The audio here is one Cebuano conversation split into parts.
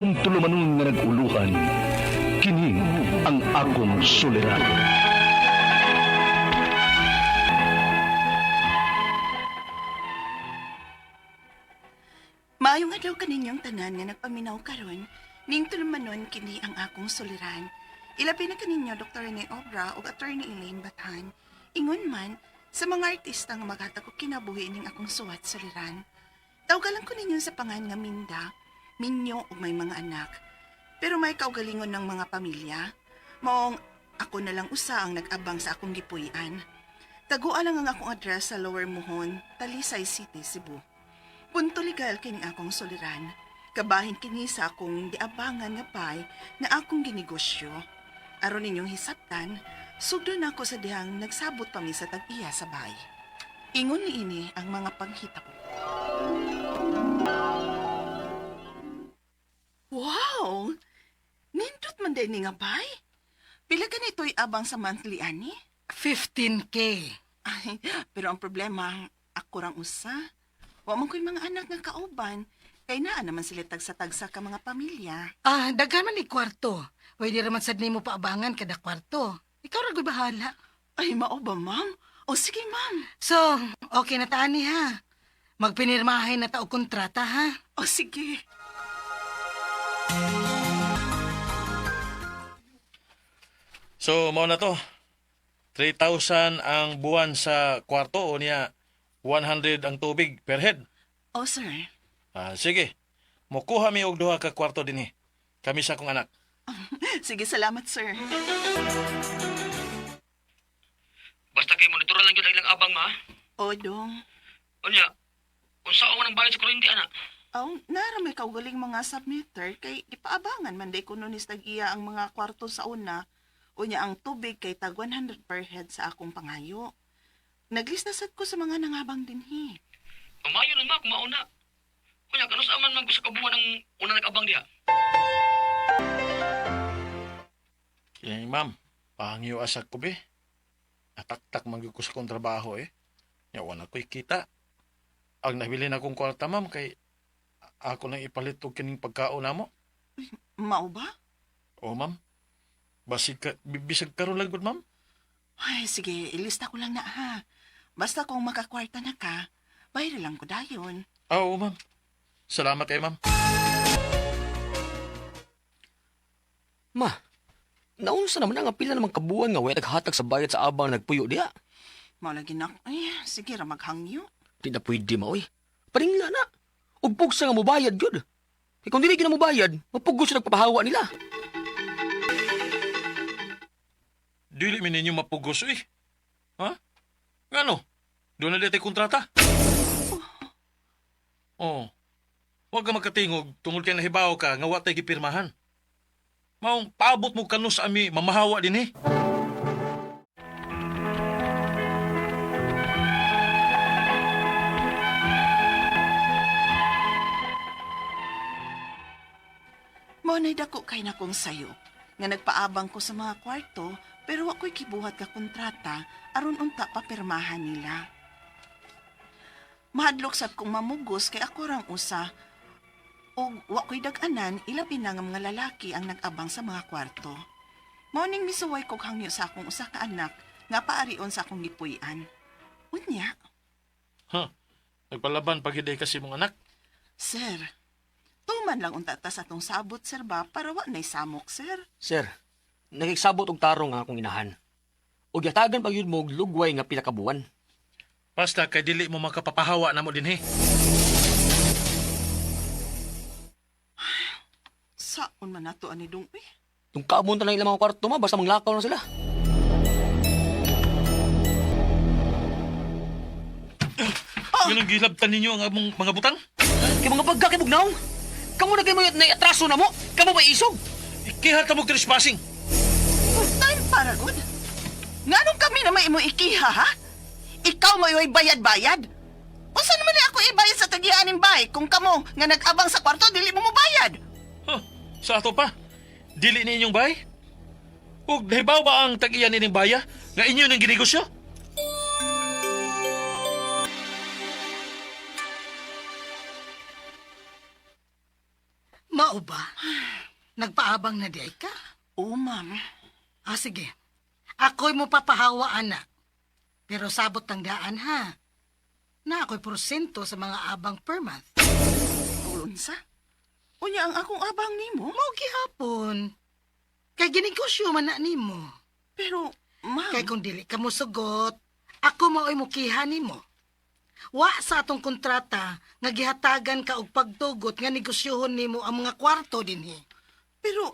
Tulumanon nga nag-uluhan, kini ang akong suliran. Maayong adlaw kaninyong tanan nga nagpaminaw karon, ning tulumanon kini ang akong suliran. Ilabi na kaninyo Dr. Rene Obra ug Attorney Elaine Bathan. Ingon man sa mga artista nga maghatag og kinabuhi ning akong suwat suliran. Tawgalan ko ninyo sa pangan nga Minda, minyo ug may mga anak. Pero may kaugalingon ng mga pamilya. Maong ako na lang usa ang nag-abang sa akong gipuy-an. Tagua lang ang akong address sa Lower Muhon, Talisay City, Cebu. Punto legal kini akong suliran. Kabahin kini sa akong giabangan nga pay nga akong ginegosyo. Aron ninyong hisabtan, sugdo na ako sa dihang nagsabot pa mi sa tag-iya sa bay. Ingon niini ang mga panghitabo. Wow! Nindot man din ni nga bay. Pila ganito'y abang sa monthly ani? 15K. Ay, pero ang problema, ako rang usa. Wa man ko'y mga anak nga kauban. Kay naa naman sila tagsa-tagsa ka mga pamilya. Ah, daghan man ni kwarto. Pwede raman sad nimo paabangan kada kwarto. Ikaw ra gyud bahala. Ay, mao ba, ma'am? O sige, ma'am. So, okay na ta ani ha. Magpinirmahay na ta og kontrata ha. O sige. So, mao na to. 3,000 ang buwan sa kwarto o niya 100 ang tubig per head. O, sir. Ah, sige. Mukuha mi og duha ka kwarto dinhi. Kami sa akong anak. Sige, salamat, sir. Basta kay monitor lang gyud ang ilang abang ma. O, dong. Unya, unsa man ang bayad sa kuryente ana? Aw, nara may kaugaling mga submitter kay ipaabangan man day kuno ni tag-iya ang mga kwarto sa una. Unya ang tubig kay tag 100 per head sa akong pangayo. Naglista sad ko sa mga nangabang dinhi. Umayo nun ma kung mauna. Unya, kanus man man sa kabuan ang una nag-abang diha? Kaya ma'am, pangyo asa ko be. Ataktak man gyud ko sa akong trabaho eh. Nya wala ko'y kita. Ang nabilin akong kwarta ma'am kay ako nang ipalit og kining pagkaon namo. Mao ba? O ma'am. Basig ka, bisag karon lang gud ma'am. Ay, sige, ilista ko lang na ha. Basta kung makakwarta na ka, bayar lang ko dayon. Ah, oo ma'am. Salamat kay ma'am. Ma, naunsa naman ang pila naman kabuan nga way naghatag sa bayad sa abang nagpuyo diha. Mao lagi na, ay, sige ra maghangyo. Di na pwede ma oy. Paningla na. Ug pugsa nga mobayad gyud. Kay kung dili gyud na mobayad, mapugos sa nagpapahawa nila. Dili mi ninyo mapugos eh. Ha? Ngano? Doon na dito kontrata. Oh. Huwag ka magkatingog tungod kay nahibaw ka nga wa tay gipirmahan. Maong paabot mo kanu sa ami mamahawa din eh. Mao na'y dako kay na kong sayo. Nga nagpaabang ko sa mga kwarto, pero wa ko'y kibuhat ka kontrata, aron unta papirmahan nila. Mahadlok sab kong mamugos kay ako rang usa. Og wa ko'y dag-anan, ilabi na nga mga lalaki ang nag-abang sa mga kwarto. Mao ning misuway kog hangyo sa akong usa ka anak nga paarion sa akong gipuy-an. Unya, Ha. Nagpalaban pag kasi mong anak. sir, tuman lang unta ta sa atong sabot, sir ba, para wa na'y samok, sir. Sir, nakigsabot og tarong nga akong inahan. Ug yatagan pa gyud mo og lugway nga pila ka buwan. Basta kay dili mo makapapahawa namo dinhi. Saon man nato ani dong, eh. Tung kaabon ta lang ilang mga kwarto ma, basta manglakaw na sila. Oh! Yun ang gilabtan ninyo ang among mga butang. Kay mga pagka kay bugnaw. Kamo na kay mo na atraso na mo. Kamo ba isog? Ikihat mo trespassing. Time para good. Nganong kami na may imo ikiha, ha? Ikaw mo ay bayad-bayad. Unsa naman ni ako ibayad sa tagianing bay kung kamo nga nag-abang sa kwarto dili mo mobayad? Huh, sa ato pa. Dili ninyong bay? Ug nahibaw ba ang tag-iya nining baya nga inyo nang ginegosyo? Mao Mao ba? Nagpaabang na di ay ka? Oo, ma'am. Ah, sige. Ako'y mo papahawa, ana. Pero sabot ang daan, ha? Na ako'y porsyento sa mga abang per month. Unsa? Unya ang akong abang nimo? Mao gihapon. Kay ginegosyo man na nimo. Pero, ma'am, Kay kung dili ka mosugot, ako mao'y mukiha nimo. Wa sa atong kontrata nga gihatagan ka og pagtugot nga negosyohon nimo ang mga kwarto dinhi. Pero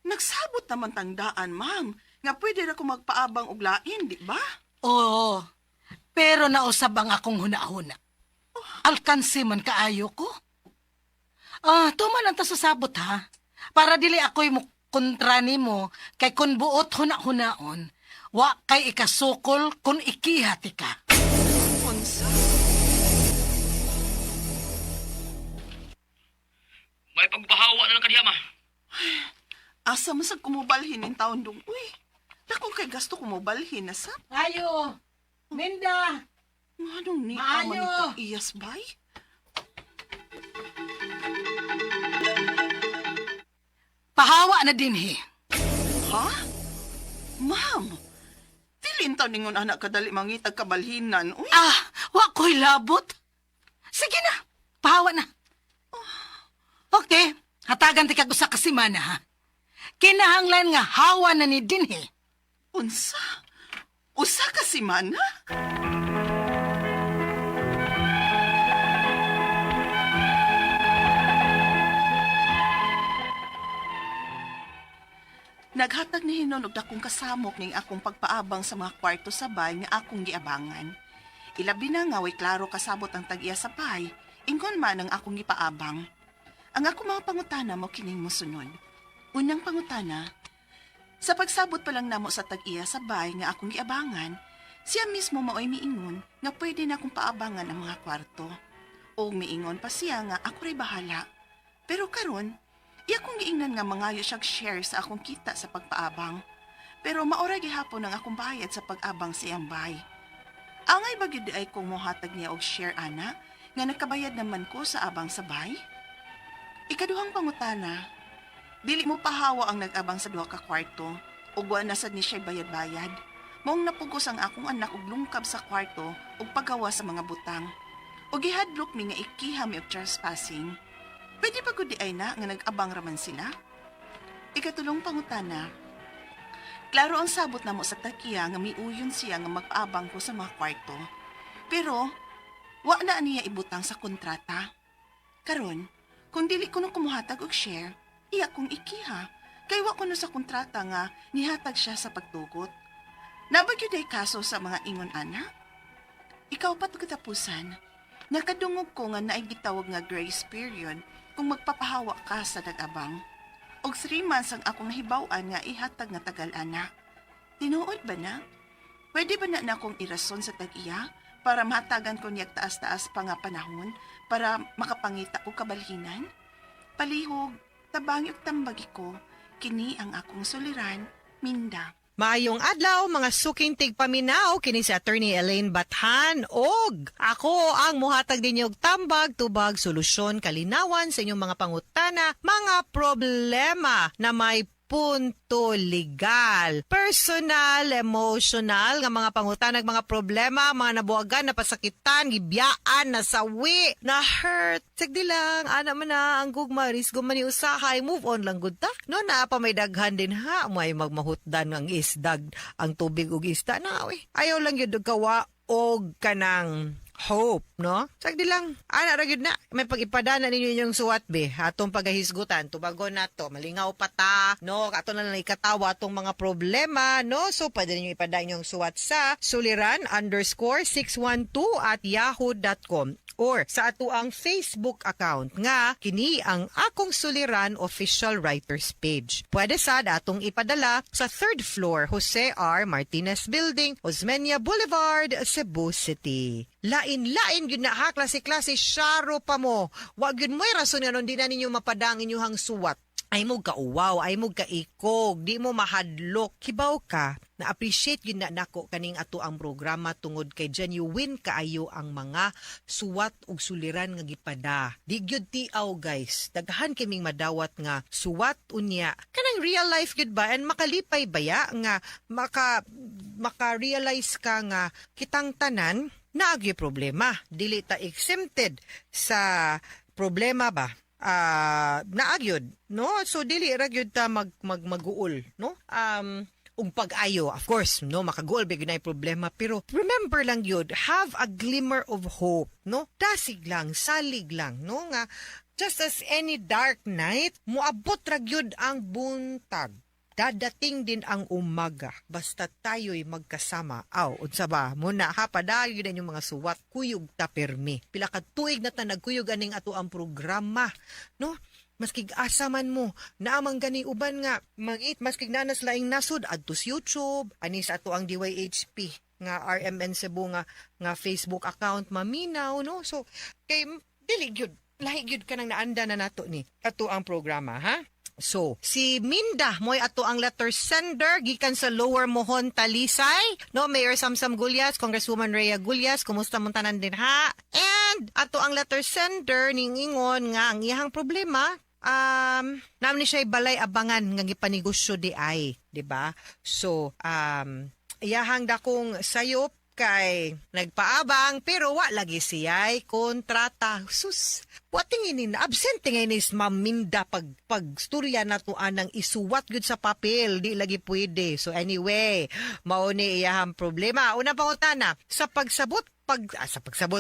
nagsabot naman tandaan, ma'am, nga pwede ra ko magpaabang og lain, di ba? Oo. Pero nausab ang akong huna-huna. Alkansi man kaayo ko. Ah, tuman ang tasasabot ha. Para dili ako'y mo kontra nimo kay kun buot huna-hunaon, wa kay ikasukol kun ikihati ka. Unsa? May pagbahawa na lang kadiya, ma. Asa mo sa kumubalhin in taon dong, uy. Dako kay gasto kumubalhin na sa. Ayo, Minda! Nganong ni ama Maayo! ni ka iyas bay? Pahawa na dinhi. Ha? Ma'am, dilin taon ningon anak kadali mangitag kabalhinan, uy. Ah, wa ko'y labot. Sige na, pahawa na. Okay, hatagan ti kag usa ka semana ha. Kinahanglan nga hawa na ni dinhi. Unsa? Usa ka semana? Naghatag ni hinon og dakong kasamok ning akong pagpaabang sa mga kwarto sa bay nga akong giabangan. Ilabi na nga way klaro kasabot ang tag-iya sa bay, ingon man ang akong gipaabang. Ang akong mga pangutana mo kining mosunod. Unang pangutana, sa pagsabot pa lang namo sa tag-iya sa bay nga akong giabangan, siya mismo maoy miingon nga pwede na akong paabangan ang mga kwarto. O miingon pa siya nga ako ray bahala. Pero karon, iya kong giingnan nga mangayo siyag share sa akong kita sa pagpaabang. Pero maora gihapon ang akong bayad sa pag-abang sa iyang bay. Angay ba gyud ay kung mohatag niya og share ana nga nakabayad naman ko sa abang sa bay? Ikaduhang pangutana, dili mo pahawa ang nag-abang sa duha ka kwarto ug wa na sad ni siya bayad-bayad. Maong napugos ang akong anak og lungkab sa kwarto ug paggawa sa mga butang. Ug gihadlok mi nga ikiha mi og trespassing. Pwede pa gud di ay na nga nag-abang raman sila? Ikatulong pangutana. Klaro ang sabot namo sa takiya nga miuyon siya nga magpaabang ko sa mga kwarto. Pero wa na niya ibutang sa kontrata. Karon, kung dili ko nung kumuhatag og share, iya kong ikiha. Kay wa ko no sa kontrata nga nihatag siya sa pagtugot. Nabagyo day kaso sa mga ingon ana? Ikaw pa katapusan. Nakadungog ko nga naay gitawag nga grace period kung magpapahawa ka sa nag-abang. Og 3 months ang akong nahibaw-an nga ihatag nga tagal ana. Tinuod ba na? Pwede ba na na akong irason sa tag-iya para mahatagan ko niyag taas-taas pa nga panahon para makapangita ko kabalhinan? Palihog, tabangi og tambagi ko, kini ang akong suliran, Minda. Maayong adlaw mga suking tigpaminaw kini si Attorney Elaine Bathan og ako ang muhatag ninyo og tambag tubag solusyon kalinawan sa inyong mga pangutana, mga problema na may punto legal, personal, emotional, nga mga pangutanag, mga problema, mga nabuwagan, napasakitan, gibiyaan, nasawi, na hurt. Sagdi lang, ana man na, ang gugma, risgo man ni usahay, move on lang gud ta. No, naa pa may daghan din ha, may magmahutdan ang isdag, ang tubig ug isda na, uy. Ayaw lang yun kawa og kanang hope, no? Sagdi lang, ana ra gyud na. May pag-ipadana ninyo inyong suwat be. Atong pagahisgutan, tubagon nato, malingaw pa ta, no? Ato na lang ikatawa atong mga problema, no? So pwede ninyo ipada inyong suwat sa suliran_612@yahoo.com or sa ato ang Facebook account nga kini ang Akong Suliran Official Writers page. Pwede sad atong ipadala sa third floor Jose R. Martinez Building, Osmeña Boulevard, Cebu City. Lain-lain gyud na ha, klase-klase syaro pa mo. Wa gyud mo'y rason nga di na ninyo mapadang inyuhang suwat. Ay mo kauwaw, ay mo kaikog, di mo mahadlok. Kibaw ka, na-appreciate yun na nako kaning ato ang programa tungod kay genuine kaayo ang mga suwat ug suliran nga gipada. Di gyud tiaw, guys. Daghan kaming madawat nga suwat, unya kanang real life gyud ba, and makalipay baya nga maka-realize ka nga kitang tanan naagyo problema. Dili ta exempted sa problema ba? Ah, naagyod, no? So dili ra gyud ta mag, mag maguol, no? Ug pag-ayo, of course, no, makaguol ba gyud na problema, pero remember lang yun, have a glimmer of hope, no? Dasig lang, salig lang, no, nga just as any dark night, moabot ra gyud ang buntag, dadating din ang umaga basta tayo'y magkasama. Aw, unsa ba muna ha, padayon na yung mga suwat, kuyog ta permi. Pila ka tuig na ta nagkuyog aning ato ang programa, no? Maskig asa man mo, naamang gani uban nga mangit, maskig nanas laing nasod, adto sa YouTube, ani sa ato ang DYHP nga RMN Cebu nga Facebook account, maminaw, no? So kay dili gyud lahi gyud kanang naanda na nato ni ato ang programa, ha. So, si Minda, mo'y ato ang letter sender gikan sa Lower Mohon, Talisay. No, Mayor Samsam Gullas, Congresswoman Rhea Gullas, kumusta mong tanan din ha? And ato ang letter sender ning ingon nga ang iyang problema, naam ni siya balay abangan nga gipanegosyo di ay, di ba? So, iyahang dakong sayop kay nagpaabang pero wa lagi siya'y kontrata. Sus, wating ini na absent ngay ni Ma'am Minda pag pagstorya na to anang isuwat gyud sa papel, di lagi pwede. So anyway, mao ni iyahang problema. Una pangutana, sa pagsabot,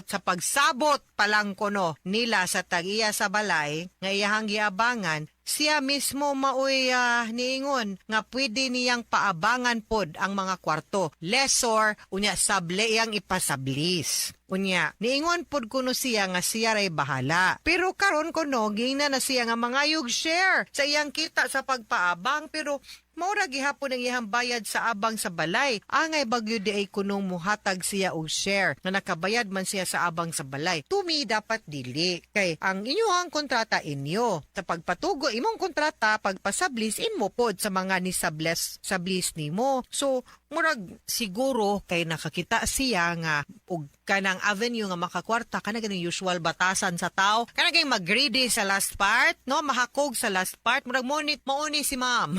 sa pagsabot pa lang kuno nila sa tag-iya sa balay nga iyahang giabangan, siya mismo maoy niingon nga pwede niyang paabangan pod ang mga kwarto, lessor, unya sable iyang ipasablis. Unya niingon pod kuno siya nga siya ray bahala, pero karon kuno gingna na siya nga mangayog share sa iyang kita sa pagpaabang, pero maura gihapon ang iyang bayad sa abang sa balay. Angay bagyo di ay kunong muhatag siya og share nga nakabayad man siya sa abang sa balay. To me, dapat dili. Kay ang inyuhang kontrata inyo. Sa pagpatugo, imong kontrata, pagpasablis, imo pod sa mga nisables sablis nimo. So, murag siguro kay nakakita siya nga og kanang avenue nga makakwarta, kana ganing usual batasan sa tao, kana ganing mag-greedy sa last part, no, mahakog sa last part. Murag mo ni mauni si ma'am,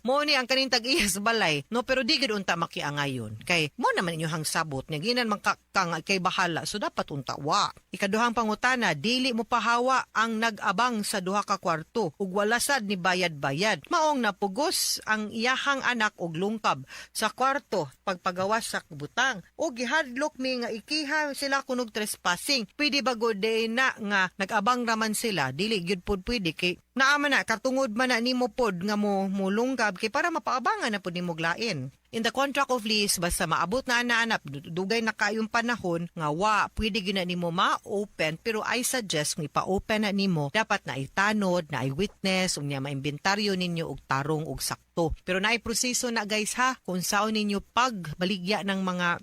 mo ni ang kaning tag-iya sa balay, no? Pero di gid unta makiangayon kay mo naman inyong sabot nga ginan man ka, kang kay bahala, so dapat unta wa. Ikaduhang pangutana, dili mo pahawa ang nag-abang sa duha ka kwarto ug wala sad ni bayad-bayad, maong napugos ang iyahang anak og lungkab sa kwarto pagpagawas sa butang o gihadlok mi nga ikiha sila kunog trespassing. Pwede ba gud na nga nag-abang raman sila? Dili gyud pod pwede kay naa man na katungod man na nimo pod nga mo mulungkab kay para mapaabangan na pod nimo lain. In the contract of lease, basta maabot na ana, dugay na kayong panahon nga wa pwede gyud na nimo ma-open, pero I suggest kung ipa-open na nimo, dapat na itanod na i-witness, unya maimbintaryo ninyo og tarong og sakto. Pero naay proseso na, guys, ha, kung saon ninyo pagbaligya ng mga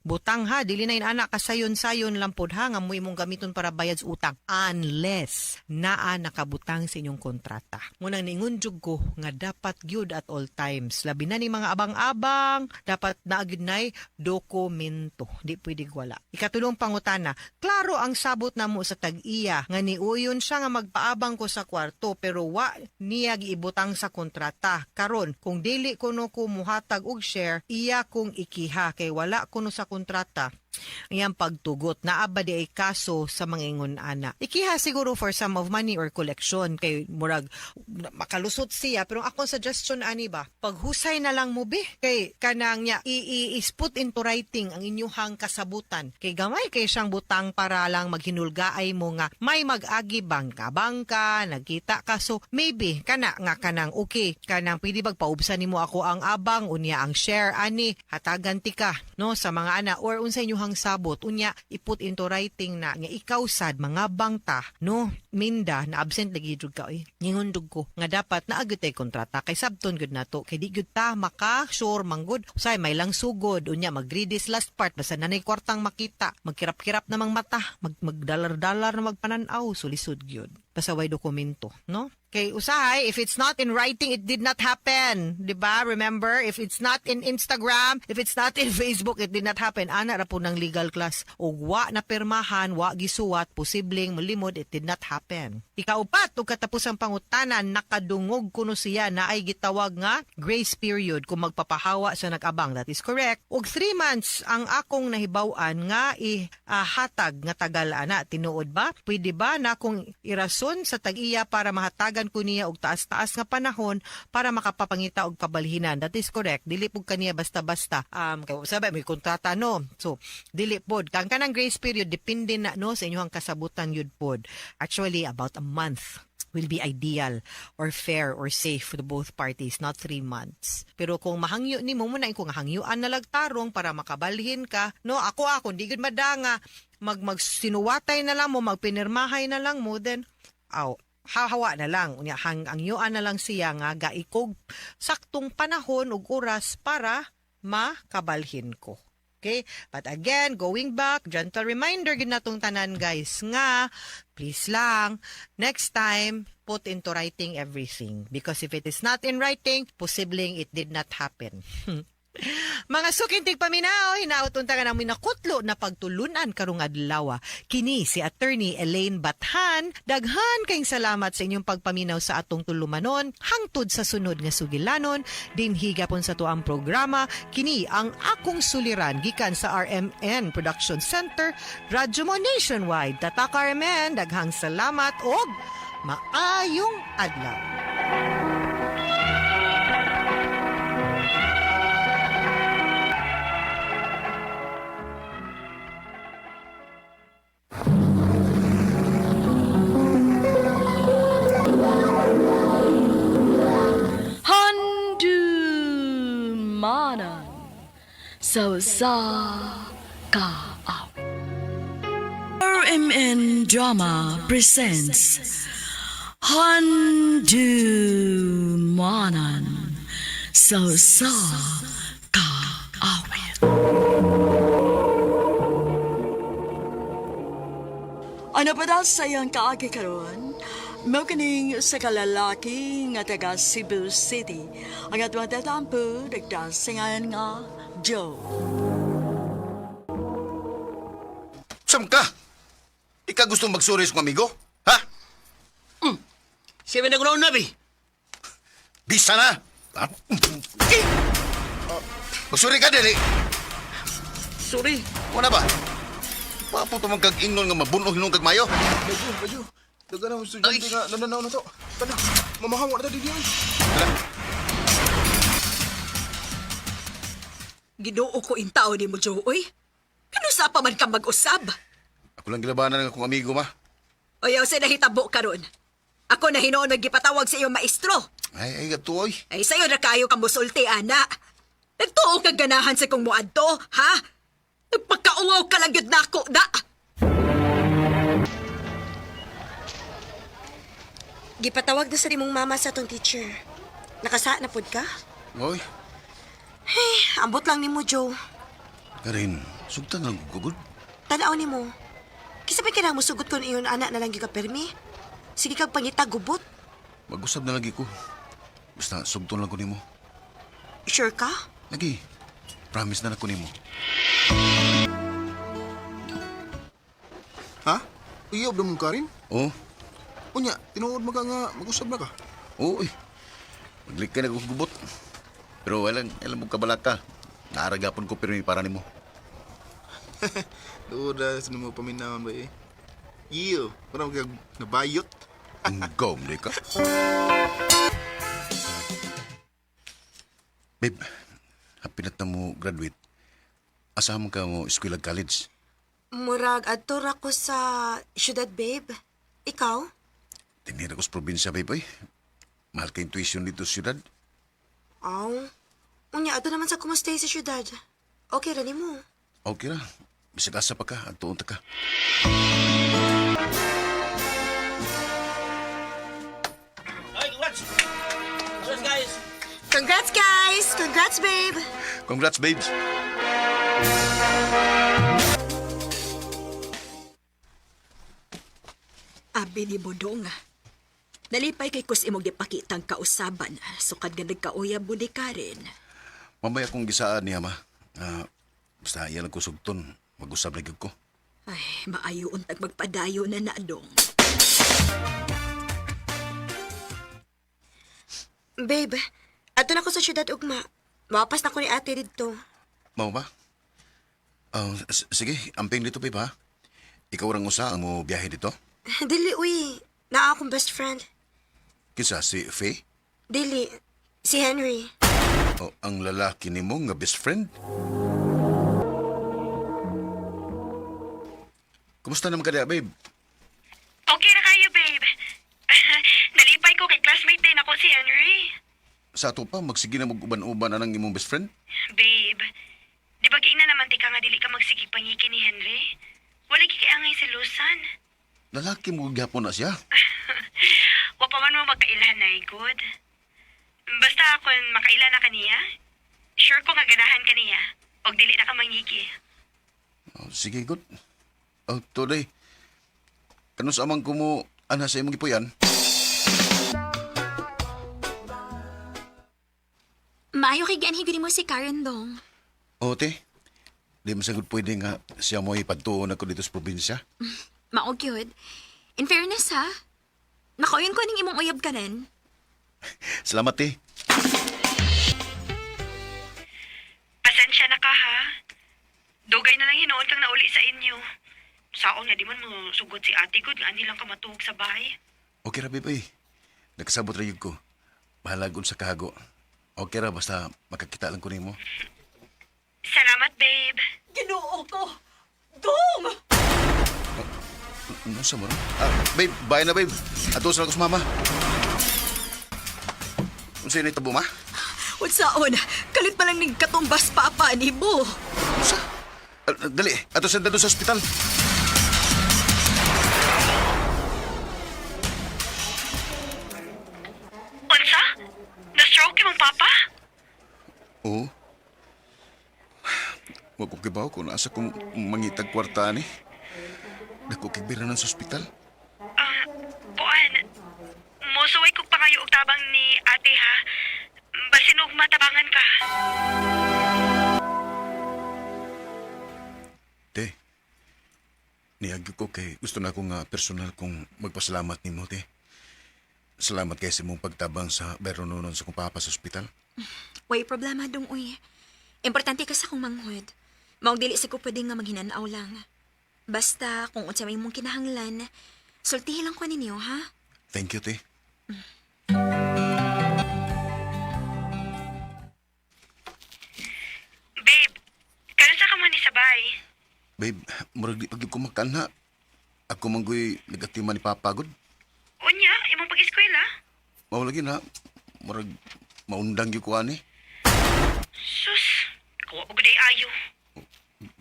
butang, ha. Dili na anak kasayon-sayon lang pod ha nga mo imong gamiton para bayad sa utang unless naa nakabutang sa inyong kontrata. Munang niingon jud ko nga dapat gyud at all times, labi na ni mga abang-abang, dapat naa gyud nay dokumento, di pwede wala. Ikatulong pangutana, klaro ang sabot namo sa tag-iya nga niuyon siya nga magpaabang ko sa kwarto pero wa niya giibutang sa kontrata. Karon kung dili kuno ko muhatag og share, iya kong ikiha kay wala kuno sa kontrata iyang pagtugot. Naa ba di ay kaso sa mga ingon ana? Ikiha siguro for sum of money or collection kay murag makalusot siya, pero ang akong suggestion ani ba, paghusay na lang mo be, kay kanang niya i, i, put into writing ang inyuhang kasabutan kay gamay kay siyang butang para lang maghinulgaay mo nga may mag-agi bangka bangka nagkita ka. So maybe kana nga kanang okay, kanang pwede bagpaubsan nimo ako ang abang, unya ang share ani hatagan ti ka, no, sa mga ana or unsa inyuhang sabot, unya i-put into writing na nga ikaw sad mga bangta, no? Minda, na absent lagi jud ka oy. Ningon jud ko nga dapat naa gyud tay kontrata kay sabton gyud nato kay di gyud ta maka sure manggod usay may lang sugod, unya mag-greedy last part, basta nanay kwartang makita, magkirap-kirap namang mata, magdalar-dalar na magpanan-aw, sulisod gyud. Basta Basta way dokumento, no? Kay usahay, if it's not in writing, it did not happen. 'Di ba? Remember, if it's not in Instagram, if it's not in Facebook, it did not happen. Ana ra po ng legal class. Og wa na pirmahan, wa gisuwat, posibleng molimod, it did not happen. Ikaupat, ug katapusang pangutana, nakadungog kuno siya na ay gitawag nga grace period kung magpapahawa sa nag-abang. That is correct. Og 3 months ang akong nahibaw-an nga ihatag nga tagal ana. Tinuod ba? Pwede ba na kung irason sa tag-iya para mahatagan ko niya og taas-taas nga panahon para makapapangita og kabalhinan? That is correct. Dili pud kaniya basta-basta. Kay sabi may kontrata, no. So dili pod. Kang kanang grace period depende na, no, sa inyong kasabutan yud pod. Actually, about a month will be ideal or fair or safe for the both parties, not 3 months. Pero kung mahangyo nimo mo na kung hangyuan na lagtarong para makabalhin ka, no, ako di gud madanga magsinuwatay na lang mo, magpinirmahay na lang mo, then aw hahawa na lang unya hang angyuan na lang siya nga gaikog saktong panahon ug oras para makabalhin ko. Okay? But again, going back, gentle reminder gid natong tanan, guys, nga please lang, next time put into writing everything, because if it is not in writing, posibleng it did not happen. Mga suking tigpaminaw, hinaot unta ka namin nakutlo na pagtulunan karong adlaw. Kini si Attorney Elaine Bathan. Daghan kayong salamat sa inyong pagpaminaw sa atong tulumanon hangtod sa sunod nga sugilanon dinhi gapon sa tuang programa. Kini ang Akong Suliran gikan sa RMN Production Center, Radyo Mo Nationwide. Tatak RMN, daghang salamat og maayong adlaw. Handumanan sa usa ka RMN Drama presents Handumanan sa usa ka awit. Ano pa daw sa iyang kaagi karon? Mao kining sa kalalaki nga taga Cebu City. Ang atong tatampo nagdasingan nga Joe. Sam ka? Ika gustong magsuri sa kong amigo? Ha? Siya na na, bi. Bisa na! Ha? Eh! Magsuri ka, dili. Sorry. Wala ba? Papo tumang kag ingnon nga mabunog hinong kag mayo. Bayo, bayo. Daga na, estudyante nga, nananaw na to. Tana, mamahawa na ta dito. Tara. Ginoo ko intao ni mo, Joe, oy. Kanusa pa man ka mag-usab? Ako lang gilabanan ng akong amigo, ma. Oyaw sa nahitabo karon. Ako na hinoon nagipatawag sa iyong maestro. Ay, ay, gato, oy. Ay sayo na kayo ka musulti, ana. Nagtuo ka ganahan sa kong muadto, ha? Nagpagkauwaw ka lang yun nako, da! Gipatawag na sa imong mama sa atong teacher. Nakasa na pod ka? Oy, Eh, ambot lang nimo, Joe. Karin, sugtan lang gugod. Tanaw nimo. Kisa pa kinang musugot kon iyon ana na lang gyud ka permi. Sige kag pangita gubot. Mag-usab na lagi ko. Basta sugton lang ko nimo. Sure ka? Lagi, promise na lang ko nimo. Ha? Iyob na mong karin? Oh, Unya, tinuod mo ka nga, mag-usab na ka. oo, eh. Maglik ka na kong gubot. Pero walang, alam mo kabalaka. Naaragapon ko pero para nimo. Doon na, sa mo paminawan ba eh. Iyo, parang kag nabayot. Ang gom, di ka. Babe, hapinat na mo graduate. Asahan ka mo eskwela college. Murag adto ra ko sa syudad, babe. Ikaw? Tinira ko sa probinsya, babe, oy. Mahal kayong tuition dito sa syudad. Aw. Unya adto naman sa kumustay sa syudad. Okay ra nimo. Okay ra. Bisag asa pa ka, adtuon ta ka. Ay, congrats. Congrats, guys. Congrats, guys! Congrats, babe! Congrats, babes. Abi ni Bodong. Nalipay kay kus imong gipakitang kausaban, sukad nga nagkauyab mo ni Karen. Mamaya kong gisaan niya, ma. Ah, basta iya lang ko sugton. Mag-usab na gyud ko. Ay, maayo untag magpadayo na na, dong. Babe, ato na ko sa syudad ugma. Mawapas na ko ni ate didto. Mao ba? Ah, sige, amping dito, babe, ha? Ikaw rang usa ang mo biyahe dito? Dili, uy. Naa akong best friend. Kinsa si Faye? Dili, si Henry. O ang lalaki nimo nga best friend? Kumusta naman ka diya, babe? Okay na kayo, babe. Nalipay ko kay classmate din ako si Henry. Sa ato pa, magsige na mag-uban-uban anang imong best friend? Babe, di ba giingnan naman ti ka nga dili ka magsigig pangiki ni Henry? Wala kay angay silusan. Lalaki mo gyapon na siya. Wa pa man mo magkailhan na, eh, good. Basta kung makaila na kaniya, sure ko nga ganahan kaniya. Og dili na ka mangiki. Oh, sige, good. Oh, today. Kanus amang ko mo ana sa imong gipuyan? Maayo kay gianhi gud mo si Karen dong. O, te. Di man sagud pwede nga siya mo ipadtuon ako dito sa probinsya. Mao gyud. In fairness ha, nakauyon ko ning imong uyab Karen. Salamat, te. Pasensya na ka, ha? Dugay na lang hinuon kang nauli sa inyo. Saon nga di man mo sugot si ate good nga andi lang ka matuog sa bahay. Okay ra, babe. Eh. Nagkasabot ra yun ko. Bahalag sa kahago. Okay ra, basta makakita lang ko nimo. Salamat, babe. Ginoo ko! Dong! Ano sa mo? Ah, babe, bye na, babe. Ato sa lang ko sa mama. Unsa yun itabo, ma? Unsaon? Kalit pa lang ning katumbas papa ni mo. Unsa? Ah, dali, ato sa dado sa ospital. Unsa? Na-stroke imong papa? Oo. Wa ko kibaw kung nasa kong mangitag kwarta ni. Dako kay sa ospital. Ah, kuan. Mosuway kog pangayo og tabang ni ate ha. Basin og matabangan ka. Te, niagyo ko kay gusto na ko nga personal kong magpasalamat nimo, te. Salamat kay sa imong pagtabang sa bayrononon sa kong papa sa ospital. Way problema dong uy. Importante ka sa akong manghud. Maong dili sa ko pwede nga maghinanaw lang. Basta kung unsa may imong kinahanglan, sultihi lang ko ninyo ha. Thank you, te. Babe, kanus ka man ni sabay? Babe, murag di pag ko makanha. Ako manggoy nagatiman ni papa gud. Unya, imong pag-eskwela? Mao lagi na murag maundang gyud ko ani. Sus, kawa og day ayo.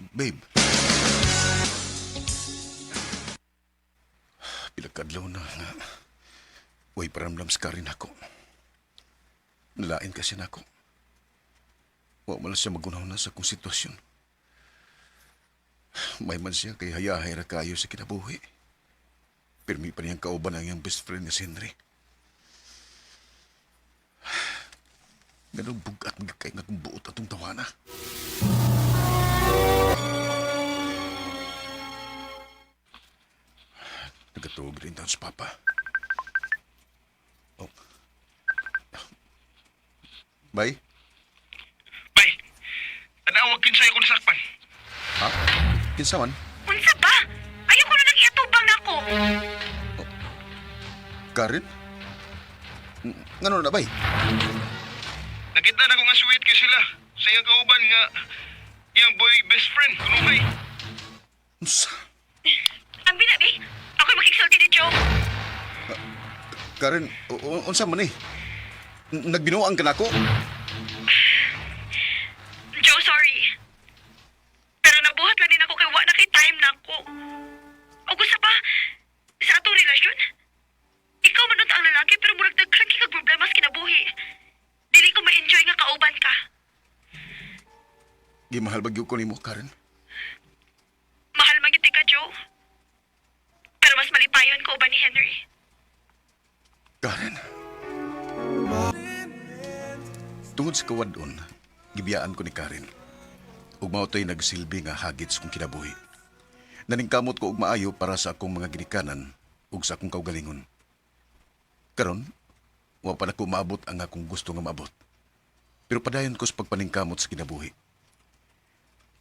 Babe. Pila ka adlaw na nga. Uy, paramdam sa karin ako. Nalain kasi nako. Wa man lang siya magunaw na sa kong sitwasyon. May man siya kay hayahay ra kayo sa kinabuhi. Pirmi pa niyang kauban ang iyang best friend nga si Henry. Ganun bugat magkay nga kung buot atong tawana. Nagatuog rin taon sa papa. Oh. Bay? Bay, tanawag kinsay ako nasakpan. Ha? Kinsa man? Unsa ba? Ayaw ko na nang iatubang nako. Karen? Ngano na, bay? Nakita na ko nga sweet kay sila. Sa iyang kauban nga iyang boy best friend, kunuhay. Unsa? Ang binabi, ako'y makigsulti ni Joe. Karen, unsa man eh? Nagbinuang ka nako? Joe, sorry. Pero nabuhat lang din ako kay wa na kay time nako. O gusto pa, sa atong relasyon, ikaw man unta ang lalaki pero murag daghan kay kag problema sa kinabuhi. Dili ko ma-enjoy nga kauban ka. Gimahal ba gyud ko nimo, Karen? Mahal man gyud ka, Joe. Pero mas malipayon ko uban ni Henry. Tungod sa kawadon, gibiyaan ko ni Karen. Ug mao to'y nagsilbi nga hagit sa kong kinabuhi. Naningkamot ko og maayo para sa akong mga ginikanan ug sa akong kaugalingon. Karon, wa pa nako maabot ang akong gusto nga maabot. Pero padayon ko sa pagpaningkamot sa kinabuhi.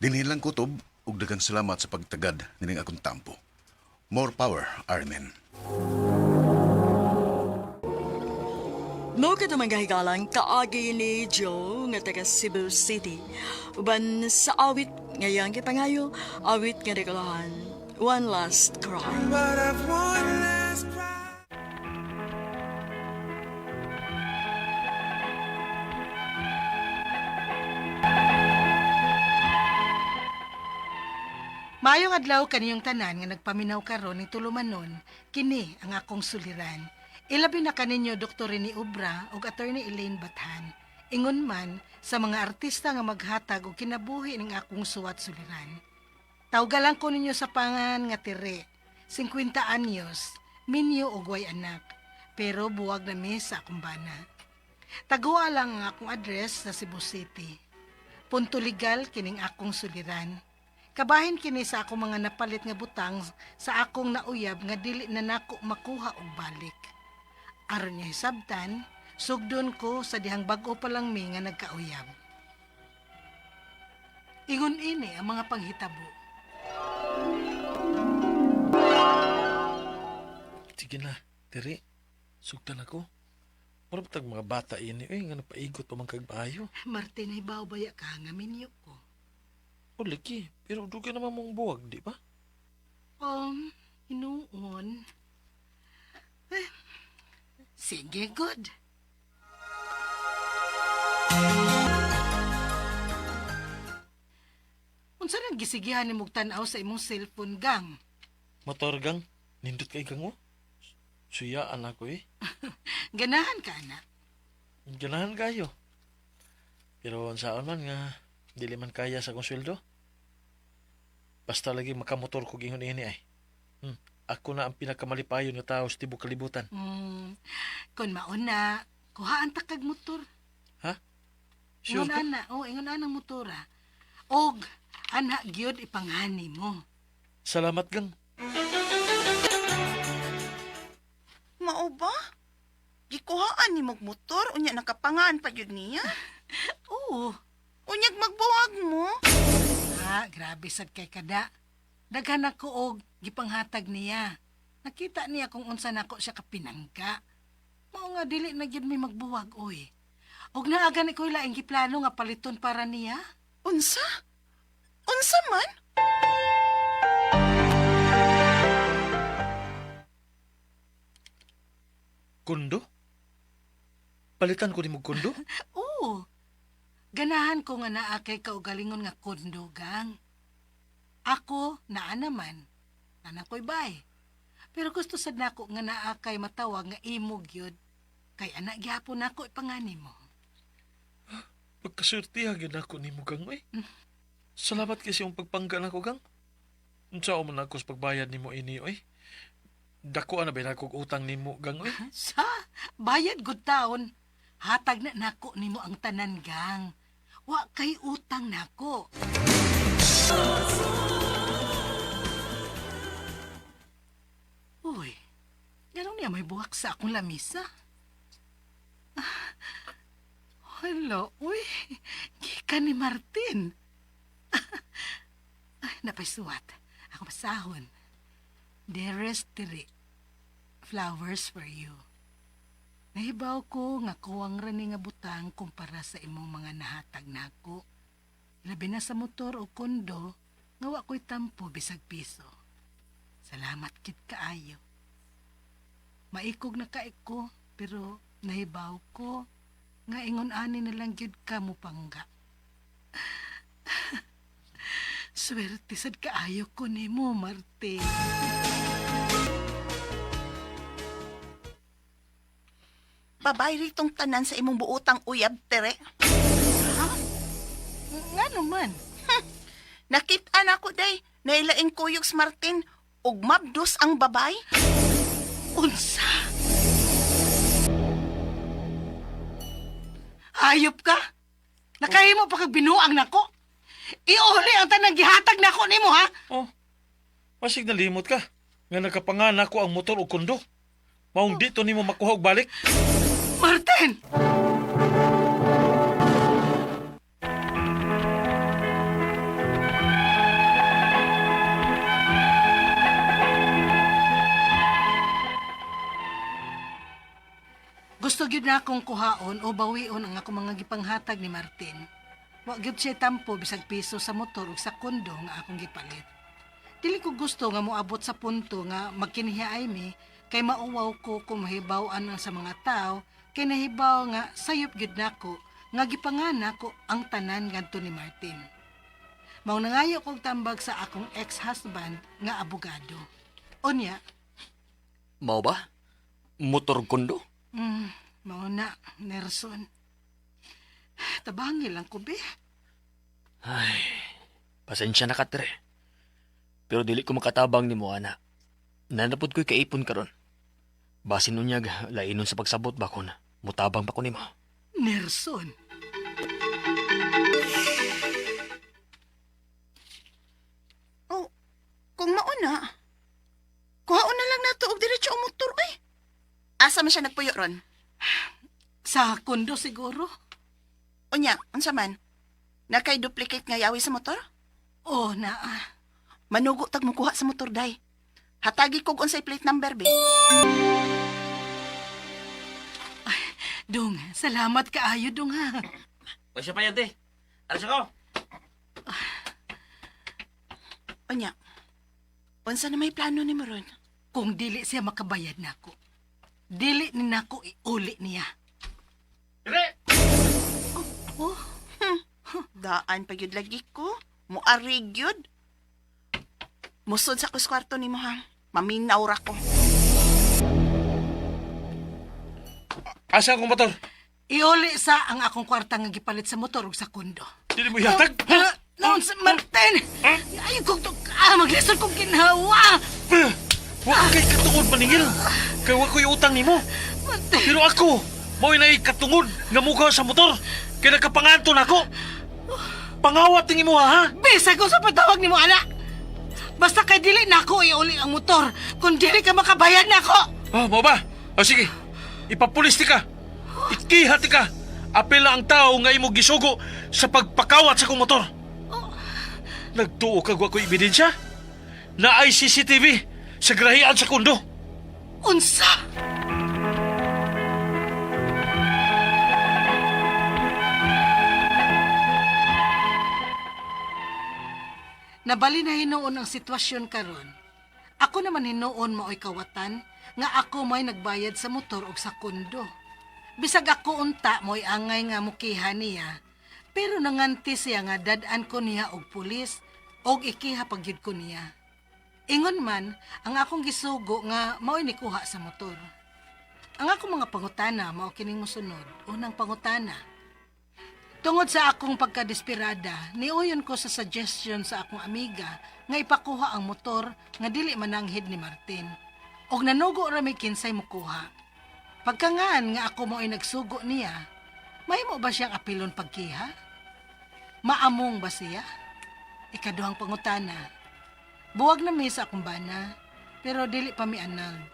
Dinhi lang kutob ug daghang salamat sa pagtagad nining akong tampo. More power, Armen. Mo kadto mga higalang kaagi ni Joe nga taga Cebu City. Uban sa awit ngayang gipangayo, awit nga dekalahan. One Last Cry. Maayong adlaw kaniyong tanan nga nagpaminaw karon ni tulumanon, kini ang akong suliran. Ilabi na kaninyo Dr. Rene Obra ug Attorney Elaine Bathan. Ingon man sa mga artista nga maghatag og kinabuhi ning akong suwat suliran. Tawgalan ko ninyo sa pangan nga tire, 50 anyos, minyo og way anak, pero buwag na mi sa akong bana. Taguan lang ang akong address sa Cebu City. Punto legal kining akong suliran. Kabahin kini sa akong mga napalit nga butang sa akong nauyab nga dili na nako makuha og balik. Aron niya hisabtan, sugdon ko sa dihang bag-o pa lang mi nga nagkauyab. Ingon ini ang mga panghitabo. Sige na, Tiri. Sugtan ako. Mura tag mga bata ini, eh, nga napaigot pa man kag maayo. Martin, hibaw baya ka nga minyo ko. O lagi, pero dugay naman mong buwag, di ba? Hinuon. Eh, sige, good. Unsa nang gisigihan ni mong tan-aw sa imong cellphone gang? Motor gang, nindot kay kang mo. Suyaan ako eh. Ganahan ka na. Ganahan kayo. Pero ang saan man nga, dili man kaya sa akong sweldo. Basta lagi makamotor ko gingon ini ay. Ako na ang pinakamalipayon nga tao sa tibok kalibutan. Kung mauna, kuhaan ta kag motor. Ha? Sure Ingon ka? ana, oh, ingon ana ang motor ah. Og ana gyud ipanghani mo. Salamat gang. Mao ba? Gikuhaan ni mog motor unya nakapangaan pa gyud niya. Oo. Unyag magbuwag mo. Ah, grabe sad kay kada. Daghan ako og gipanghatag niya. Nakita niya kung unsa nako siya kapinangka. Mao nga dili na gyud mi magbuwag oy. Og naa gani ko'y laing giplano nga paliton para niya. Unsa? Unsa man? Kundo? Palitan ko ni mo kundo? Oo. Ganahan ko nga naa kay kaugalingon nga kondo gang. Ako naa naman. Nana ko'y bay. Pero gusto sad nako nga naa kay matawag nga imo gyud. Kay ana gyapon nako ipangani mo. Pagkasurti gyud ako nimo gang oy. Salamat kasi yung pagpangga nako gang. Unsa man ako sa pagbayad nimo ini oy? Dako na ba nako utang nimo gang oy? Sa bayad gud taon. Hatag na nako nimo ang tanan gang. Wa kay utang nako. Uy, ganun niya may buhak sa akong lamisa. Ah, Hello, uy, gikan ni Martin. Ay, napaysuwat. Ako masahon. Dearest Tiri, flowers for you. Nahibaw ko nga kuwang ra ni nga butang kumpara sa imong mga nahatag nako. Labi na sa motor o kondo, nga wa ko'y tampo bisag piso. Salamat kit kaayo. Maikog na kaiko, pero nahibaw ko nga ingon ani na lang gyud ka mo pangga. Swerte sad kaayo ko nimo, Martin. Babay ritong tanan sa imong buotang uyab, tere. Nga naman. Nakita na ko day, nailaing kuyog si Martin ug mabdos ang babay. Unsa? Hayop ka? Nakahimo pa kag binuang nako. Iuli ang tanang gihatag nako nimo ha. Oh, masig nalimot ka. Nga nagkapangana ko ang motor o kondo. Maong dito nimo makuha og balik. Martin! Gusto gyud na akong kuhaon o bawion ang akong mga gipanghatag ni Martin. Wa gyud siya tampo bisag piso sa motor ug sa kondo nga akong gipalit. Dili ko gusto nga moabot sa punto nga magkinhiyaay mi kay mauwaw ko kung mahibaw-an ang sa mga tao kay nahibaw nga sayop gyud nako nga gipangana ko ang tanan ngadto ni Martin. Mao nangayo kog tambag sa akong ex-husband nga abogado. Unya, Mao ba? Motor kondo? mao na, Nelson. Tabangi lang ko, be. Ay, pasensya na ka, Tre. Pero dili ko makatabang nimo, ana. Nanapod ko'y kaipon karon. Basin unyag, lainon sa pagsabot ba kon. Mutabang pa ko nimo. Nelson. Oh, kung mauna, kuhaon na lang nato og diretso ang motor eh. Asa man siya nagpuyo ron? Sa kondo siguro? Unya, unsa man? Nakay duplicate nga yawi sa motor? Oh, naa. Manugo tag mukuha sa motor day. Hatagi kog unsay plate number be. Dong, salamat kaayo, Dong, ha. O siya pa yan, te. Alas ako. Unya. Unsa na may plano nimo ron? Kung dili siya makabayad nako. Dili ni nako iuli niya. Dire! Oh, Daan pa gyud lagi ko. Muarig gyud. Musod sa kus kwarto nimo ha. Maminaw ra ko. Asa akong motor? iuli sa ang akong kwarta nga gipalit sa motor ug sa kondo. Dili mo ihatag? Ha? Noon sa Martin! Ay, kung to, maglisod kong ginhawa! Wa kay katungod maningil. Kay wa ko'y utang nimo. Martin! Pero ako, mao'y naay katungod nga muka sa motor. Kay nakapanganto nako. Pangawat ning imo ha? Bisa ko sa patawag nimo, ana! Basta kay dili nako iuli ang motor kung dili ka makabayad nako! Ah, mao ba? O sige. Ipapulis ti ka. Ikiha ti ka. Apela ang tao nga imo gisugo sa pagpakawat sa kong motor. Nagtuo kag wa ko'y ebidensya? Naay CCTV sa grahian sa kondo. Unsa? Nabali na hinuon ang sitwasyon karon. Ako naman hinuon maoy kawatan nga ako may nagbayad sa motor ug sa kondo. Bisag ako unta mo'y angay nga mukiha niya, pero nanganti siya nga dad-an ko niya og pulis og ikiha pagyud ko niya. Ingon man, ang akong gisugo nga mao'y nikuha sa motor. Ang akong mga pangutana mao kining mosunod. Unang pangutana. Tungod sa akong pagkadesperada, niuyon ko sa suggestion sa akong amiga nga ipakuha ang motor nga dili mananghid ni Martin. Og nanugo ra may kinsay mukuha. Pagkangaan nga ako mao'y nagsugo niya, mahimo ba siyang apilon pagkiha? Maamong ba siya? Ikaduhang pangutana. Buwag na mi sa akong bana, pero dili pa mi annulled.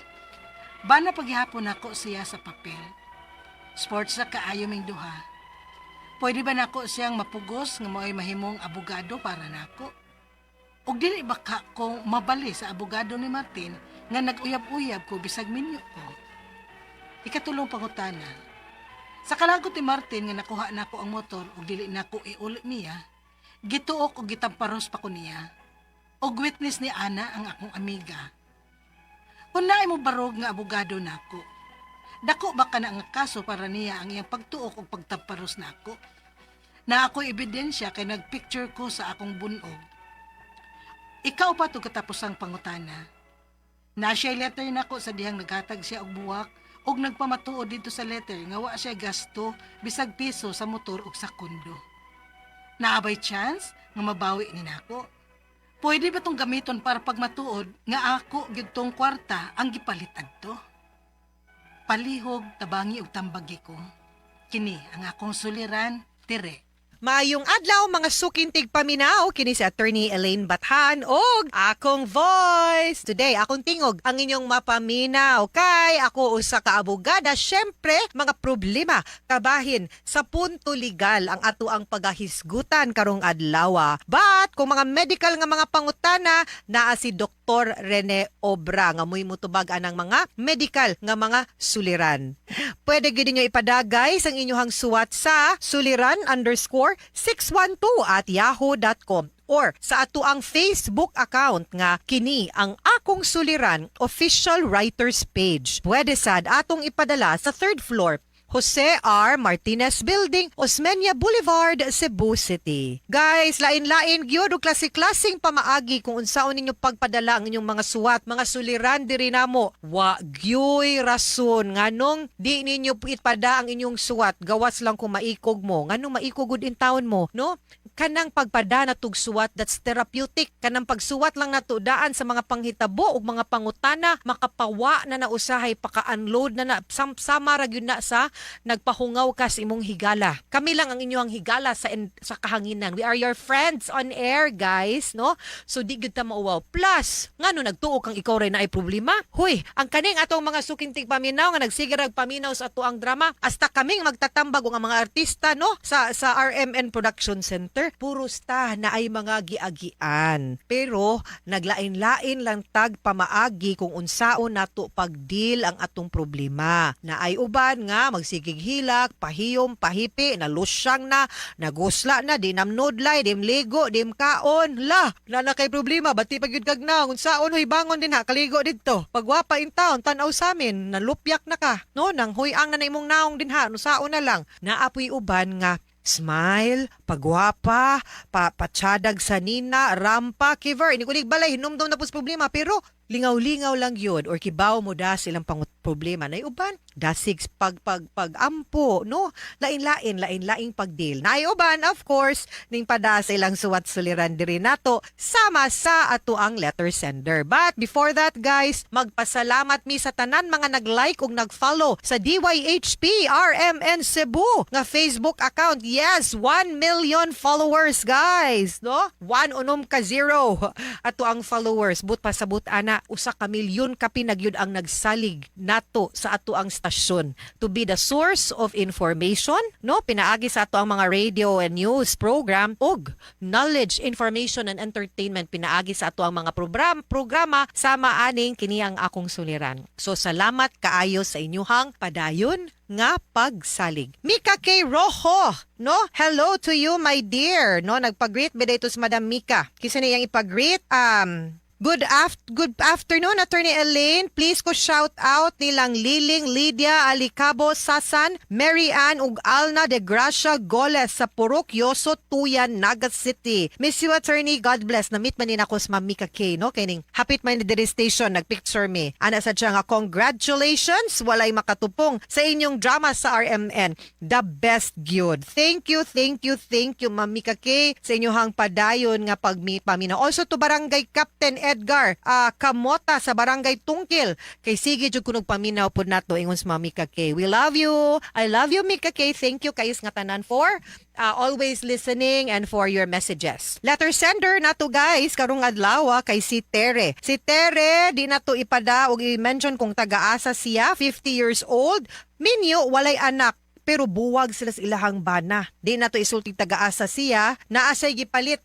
Bana paghihapon nako siya sa papel. Sports sa kaayo ming duha. Pwede ba nako siyang mapugos nga mao'y mahimong abogado para nako? Og dili ba ka ko mabali sa abogado ni Martin nga nag-uyab-uyab ko bisag minyo ko? Ikatulong pangutana. Sa kalagot ni Martin nga nakuha nako ang motor ug dili nako iuli niya, gituok og gitamparos pa ko niya. Og witness ni Ana ang akong amiga. Kung naay mo barog nga abogado nako, dako ba ka na nga kaso para niya ang iyang pagtuok og pagtamparos nako? Na ako ebidensya kay nagpicture ko sa akong bunog. Ikaw pa to katapos ang pangutana. Na siya letter nako sa dihang naghatag siya og buwak og nagpamatuod dito sa letter nga wa siya gasto bisag piso sa motor ug sa kondo. Naa bay chance nga mabawi ni nako? Pwede ba tong gamiton para pagmatuod nga ako gyud tong kwarta ang gipalit adto? Palihog tabangi og tambagi ko. Kini ang akong suliran, Tere. Maayong adlaw mga suking tigpaminaw, kini si Attorney Elaine Bathan og akong voice. Today akong tingog ang inyong mapaminaw kay ako usa ka abogada. Syempre mga problema kabahin sa punto legal ang ato ang pagahisgutan karong adlaw. But kung mga medical nga mga pangutana, naa si Dr. Rene Obra nga mo'y mutubag anang mga medical nga mga suliran. Pwede gyud ninyo ipadagay sang inyong suwat sa suliran_612@yahoo.com or sa ato ang Facebook account nga kini ang Akong Suliran Official Writers Page. Pwede sad atong ipadala sa third floor, Jose R. Martinez Building, Osmeña Boulevard, Cebu City. Guys, lain-lain gyud og klase-klaseng pamaagi kung unsaon ninyo pagpadala ang inyong mga suwat, mga suliran diri namo. Wa gyoy rason nganong di ninyo ipada ang inyong suwat. Gawas lang kung maikog mo. Nganong maikog gud in taon mo, no? Kanang pagpada na suwat, that's therapeutic. Kanang pagsuwat lang nato daan sa mga panghitabo ug mga pangutana, makapawa na na usahay, paka-unload na na sama ra gyud na sa nagpahungaw ka sa imong higala. Kami lang ang inyong higala sa kahanginan. We are your friends on air, guys, no? So di gyud ta mauwaw. Plus, ngano nagtuo kang ikaw ray naay problema? Huy, ang kaning atong mga suking tigpaminaw nga nagsigarag paminaw sa ato ang drama, hasta kaming magtatambag og ang mga artista, no, sa RMN Production Center, puros ta na ay mga giagian. Pero naglain-lain lang tag pamaagi kung unsaon nato pagdeal ang atong problema. Na ay uban nga magsigig hilak, pahiyom, pahipi, nalusyang na, nagusla na, di namnudlay, di mligo, di mkaon, la, na na kay problema, bati pag yun kag na, unsaon huy bangon din ha, kaligo didto. Pagwapa in town, tanaw sa amin, nalupyak na ka, no, nang huyang na na imong naong din ha, unsaon na lang. Naapoy uban nga, smile, pagwapa, patsadag sa nina, rampa, kiver, inikulig balay, hinumdum na po sa problema, pero lingaw-lingaw lang yun or kibaw mo da silang pangut problema na uban dasig pag pag pagampo, no, lain-lain, lain-laing pagdeal na uban, of course, ning pada sa ilang suwat suliran diri nato sama sa ato ang letter sender. But before that, guys, magpasalamat mi sa tanan mga nag-like ug nag-follow sa DYHP RMN Cebu nga Facebook account. Yes, 1 million followers, guys, no, 1 unom ka 0 ato ang followers. But pasabot ana, 1 ka milyon ka pinagyud ang nagsalig nato sa ato ang stasyon to be the source of information, no, pinaagi sa ato ang mga radio and news program ug knowledge, information and entertainment pinaagi sa ato ang mga programa sama aning kini ang Akong Suliran. So salamat kaayo sa inyuhang padayon nga pagsalig. Mika K. Rojo, no? Hello to you, my dear. No, nagpag-greet ba dito si Madam Mika? Kisa niyang ipag-greet, good afternoon, Attorney Elaine. Please ko shout out nilang Liling Lydia Alicabo Sasan, Mary Ann ug Alna de Gracia Goles sa Purok Yoso Tuyan, Naga City. Miss you, Attorney. God bless. Na-meet man ni nako sa Ma'am Mika K, no? Kay ning hapit man ni diri station, nagpicture me. Ana sa siya nga congratulations, walay makatupong sa inyong drama sa RMN. The best gyud. Thank you, thank you, thank you, Ma'am Mika K, sa inyong padayon nga pagpaminaw. Also to Barangay Captain Edgar Kamota sa Barangay Tungkil. Kay sige jud kunog paminaw pod nato ingon sa Ma'am Mika K. We love you. I love you, Mika K. Thank you kayos nga tanan for always listening and for your messages. Letter sender nato, guys, karong adlaw kay si Tere. Si Tere di nato ipada og i-mention kung taga-asa siya, 50 years old, minyo, walay anak pero buwag sila sa ilahang bana. Di na to isulti taga-asa siya, naa say gipalit.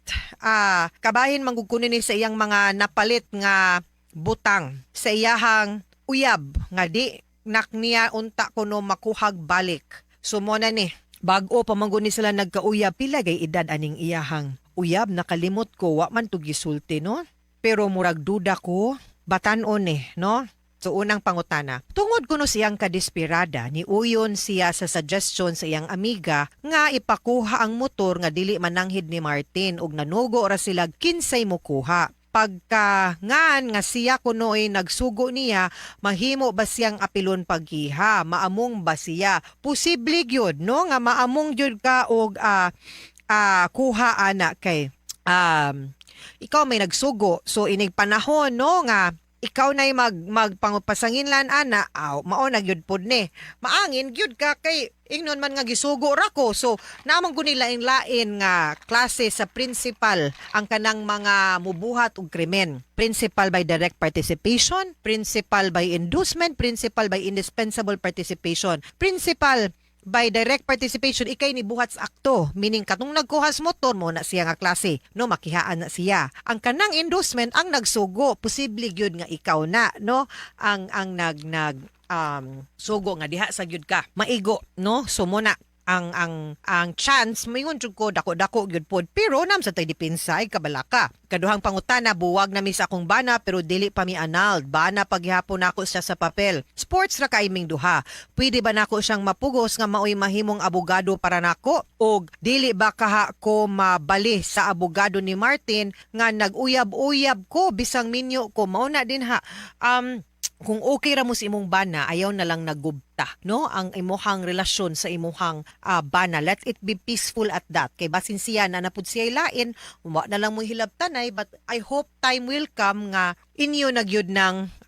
Kabahin manggug kuno ni sa iyang mga napalit nga butang sa iyahang uyab nga di nak niya unta kuno makuhag balik. So mo na ni bag-o pa man gud ni sila nagkauyab. Pila gay edad aning iyahang uyab? Nakalimot ko, wa man to gisulti, no, pero murag duda ko batan-on eh, no? So unang pangutana, tungod kuno siyang kadesperada, ni uyon siya sa suggestion sa iyang amiga nga ipakuha ang motor nga dili mananghid ni Martin ug nanugo ra sila kinsay mokuha. Pagka ngan nga siya kunoy nagsugo niya, mahimo ba siyang apilon paggiha? Maamong ba siya? Posible gyud, no, nga maamong gyud ka og kuha ana kay ikaw may nagsugo. So inig panahon, no, nga ikaw na'y magpangupasanginlan ana, aw, mao na gyud pod ni. Maangin gyud ka kay ingnon man nga gisugo ra ko. So, naamong guni lain-lain nga klase sa principal ang kanang mga mubuhat og krimen. Principal by direct participation, principal by inducement, principal by indispensable participation. Principal by direct participation, ikay ni buhat sa akto, meaning katong nagkuha sa motor mo na siya nga klase, no, makihaan na siya. Ang kanang inducement, ang nagsugo, posible gyud nga ikaw na, no, ang nag nag sugo nga diha sa gyud ka maigo, no. So mo na ang chance, moingon jud ko, dako-dako gyud pod, pero nam sa tay depensa ay kabalaka. Kaduhang pangutana, buwag na mi sa akong bana pero dili pa mi annulled. Bana paghihapon nako siya sa papel. Sports ra kay ming duha. Pwede ba nako siyang mapugos nga maoy mahimong abogado para nako? Og dili ba kaha ko mabali sa abogado ni Martin nga nag-uyab-uyab ko bisang minyo ko? Mao na din ha. Kung okay ra mo sa imong bana, ayaw na lang nagubta, no? Ang imuhang relasyon sa imuhang bana, let it be peaceful at that. Kay basin siya na napud siya lain, wa na lang mo hilabtanay, but I hope time will come nga inyo na gyud ng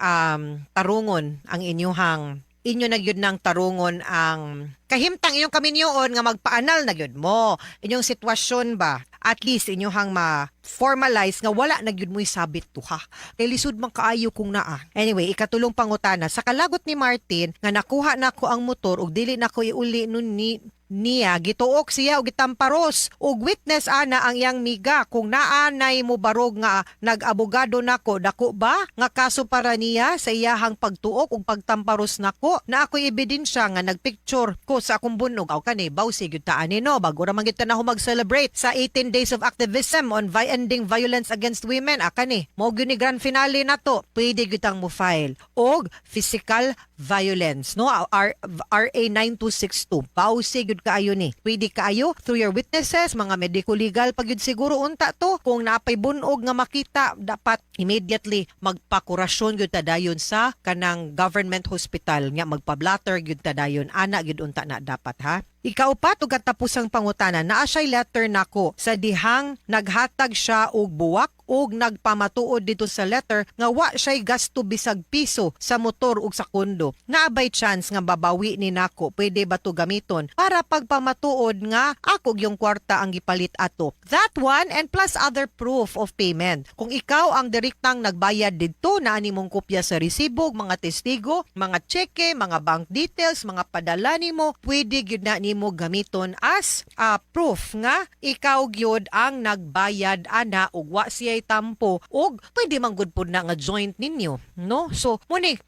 tarungon ang inyuhang inyo na gyud ng tarungon ang kahimtang inyong kaminyoon nga magpa-annul na gyud mo. Inyong sitwasyon ba? At least inyong ma-formalize nga wala na gyud mo'y sabit tuha. Kay lisod man kaayo kung naa. Anyway, ikatulong pangutana. Sa kalagot ni Martin nga nakuha nako ang motor ug dili nako iuli nun ni niya, gituok siya og gitamparos ug witness ana ang iyang miga. Kung naa nay mo barog nga nag-abogado nako, dako ba nga kaso para niya sa iyahang pagtuok ug pagtamparos nako, na ako'y ebidensya nga nagpicture ko sa akong bunog? Aw, kani bawsi gyud ta ani, no? Bago ra man gyud ta na mag-celebrate sa 18 days of activism on ending violence against women. Ah, kani mao gyud ni grand finale nato. Pwede gyud tang mo file og physical violence, no? RA 9262. Bawsi gyud kaayo ni. Pwede kaayo through your witnesses, mga medico legal pag gyud siguro unta to. Kung naapay bunog nga makita, dapat immediately magpakurasyon gyud ta dayon sa kanang government hospital nga magpa-blatter gyud ta dayon. Ana gyud unta na dapat ha. Ikaupat ug katapusang pangutana, naa siya'y letter nako sa dihang naghatag siya og buwak ug nagpamatuod dito sa letter nga wa siya'y gasto bisag piso sa motor ug sa kondo. Naa bay chance nga babawi ni nako? Pwede ba to gamiton para pagpamatuod nga ako yung kwarta ang gipalit ato? That one and plus other proof of payment. Kung ikaw ang direktang nagbayad didto, naa nimong kopya sa resibo, mga testigo, mga tseke, mga bank details, mga padala nimo, pwede gyud na nimo gamiton as proof nga ikaw gyud ang nagbayad ana ug wa siya'y tampo, ug pwede man gud pud na nga joint ninyo, no? So muni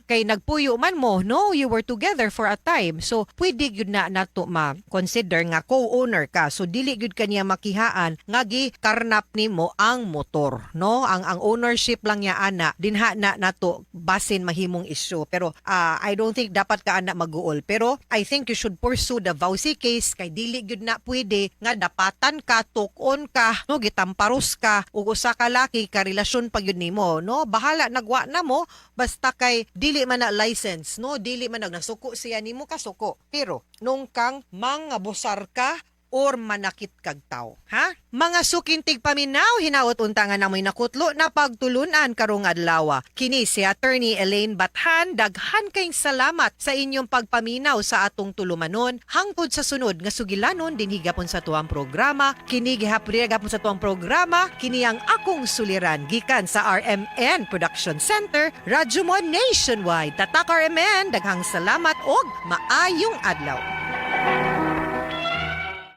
kay nagpuyo man mo, no? You were together for a time, so pwede gyud na nato ma-consider nga co-owner ka. So dili gyud kaniya makihaan nga gikarnap nimo ang motor, no? Ang ownership lang niya ana dinha na nato basin mahimong issue, pero I don't think dapat ka ana maguol, pero I think you should pursue the VAWC case kay dili gyud na pwede nga dapatan ka, tukon ka, no, gitamparos ka ug usa ka laki ka relasyon pa gyud nimo, no? Bahala nagwa na mo, basta kay dili man na license, no? Dili man nasuko siya nimo, kasuko, pero nung kang mangabusar ka or manakit kag tao. Ha? Mga suking tigpaminaw, hinaot unta nga namoy nakutlo na pagtulunan karong adlaw. Kini si Attorney Elaine Bathan, daghan kayong salamat sa inyong pagpaminaw sa atong tulumanon hangtod sa sunod nga sugilanon dinhi gapon sa tuang programa. Kini gihapon gapon sa tuang programa, kini ang Akong Suliran gikan sa RMN Production Center, Radyo Mo Nationwide. Tatak RMN, daghang salamat og maayong adlaw.